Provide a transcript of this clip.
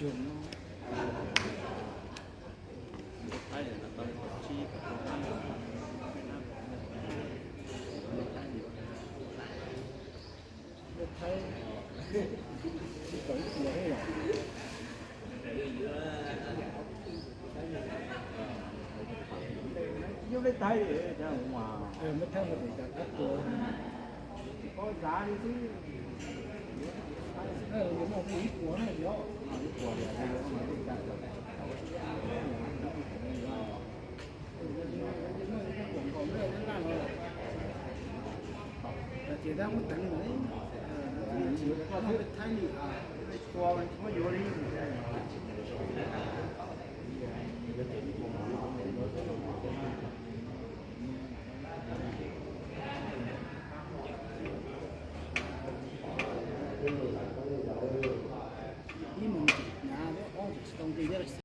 Ces tab muab teev ntawd, tsis muaj peb thaib li, tua tsis muab yuav li. Ib mus na, ob tsis tau nti thiab tsis